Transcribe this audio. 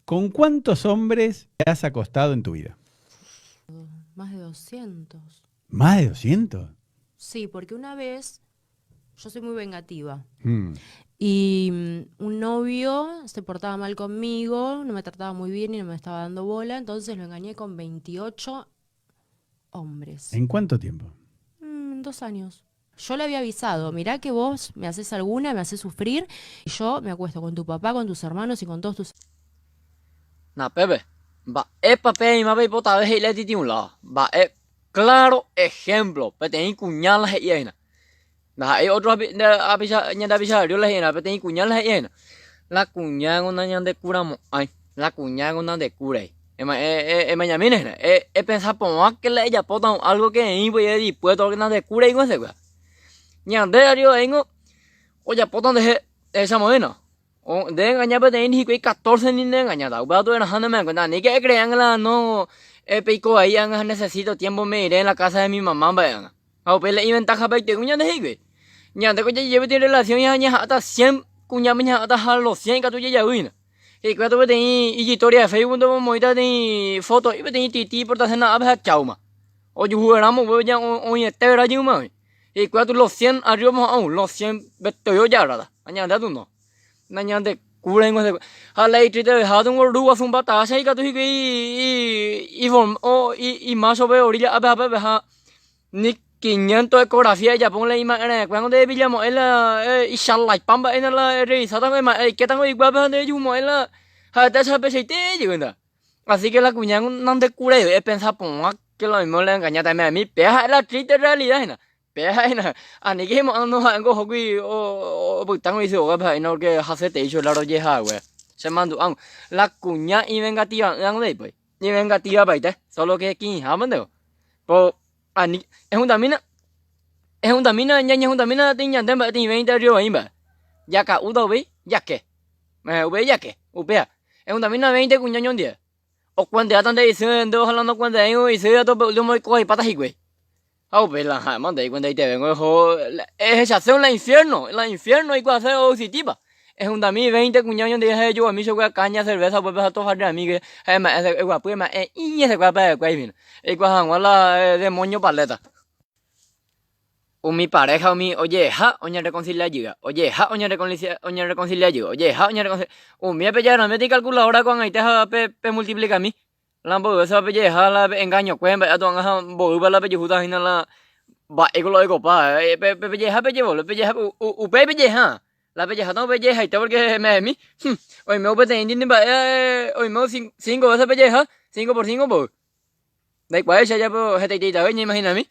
¿Con cuántos hombres te has acostado en tu vida? Más de 200. ¿Más de 200? Sí, porque una vez yo soy muy vengativa. Mm. Y un novio se portaba mal conmigo, no me trataba muy bien y no me estaba dando bola, entonces lo engañé con 28 hombres. ¿En cuánto tiempo? 2 años. Yo le había avisado: "Mirá que vos me haces alguna, me haces sufrir, y yo me acuesto con tu papá, con tus hermanos y con todos tus Na pépe, mba'épa pe aima peipotave he'i la ititi'ũláva. Mba'e claro ejemplo, peteĩ kuña la he'i aína. Ndaha'éi otro apicha ñande apicha la he'i peteĩ kuña la he'i aína. La kuña ko nañandekuramo'ãi, la kuña ko nandekurai. Emañamína hína, epensa porãke la ejapóta algo que eĩ guive dispuesto que nandekurai ko hesekuéra. Ñande arriba aíngo ojapóta ndeje ehechamoína. Nde engaña peteĩ hikuái 14 ni ne engañáta. Upéva tuerahã ne me cuenta. Ani que crean la no peiko vai anga necesito tiempo, me iré en la casa de mi mamá mba'e anga. Ha upe le'i ventaja paite kuña nde hikuái. Ñande ko jajeje peteĩ relación ñaha'ãta 100 kuñáme, ñaha'ãta ha los 100 ikatu jejavýina. Hikuái katu peteĩ ijhistoria de Facebook ndomomoĩta peteĩ foto peteĩ titi portasena ápe ha cháuma. Ojuhuveramo upépe ya oĩete rajýma oĩ. Hikuái katu los 100 arriba mo'ã los 100 betoi ojarrata. Ha ñande katu no. Nañandekúrai hese. Ha la itriteveha tungo ruguasu mbatacha ikatu hikuái imachope orilla ápe ha pépe ha ni 500 ecografía ejapo la ima'erãekuéra ndevillamo'ãi la ichalaipa mba'éna la errevisáta eikéta ikuápe ha ndejumo'ãi la ha'etécha peichaite jeýnte. Así que la kuña nandekurai epensa porã que lo mismo le engañáta mi péa ha'e la triste realidad hína. Péa ha'e anike himo'ã no ha'éngo ohókuri opytángo isy ógape ha'éna porque hasyeterei chupe la rojehague. Chemandu'ángo la kuña ivengativa'ỹva ndéipoi ivengativa paite solo que ki'ĩhápante po ani ejuntamína ejuntamína ñañejuntamína tei ñande mba'e tei 20 arriba vai mba'e jaka'úta upéi jake upéi jake upéa ejuntamína 20 kuña oñondive okuenteáta nde isy nde ojalá nokuenteái isy katu pe último oikovaipáta hikuái ha upéi la ha'éma ndéi kuentaitevéngo oho ehechase la infierno, la infierno oikuaase oexistípa. Ejuntami 20 kuña oñondive ha ejoguami chugui caña, cerveza upépe ha tofarreami ha ema'ẽ eguapy ema'ẽ iñesekuéra pevekuái hína eikuaa hag̃ua la demonio paleta. Umi pareja umi ojeha oñereconcilia jýva, ojeha oñereconcilia jýva, ojeha oñereconcilia umíva pejaramíta icalculadora ko'ag̃aite ha pemultiplicami la mboyvéva pejeha la engañokue mba'e atu'anga ha mboýpa la pejuhúta hína la mba'éiko la oikopa pejeha pejevolve pejeha upéi pejeha la pejeháta pejehaite porque mehemi oime peteĩ mba'e oime 5 veces pejeha 5 por 5 mboy ndaikuaái che ajapo hetaiteitave ñaimaginami.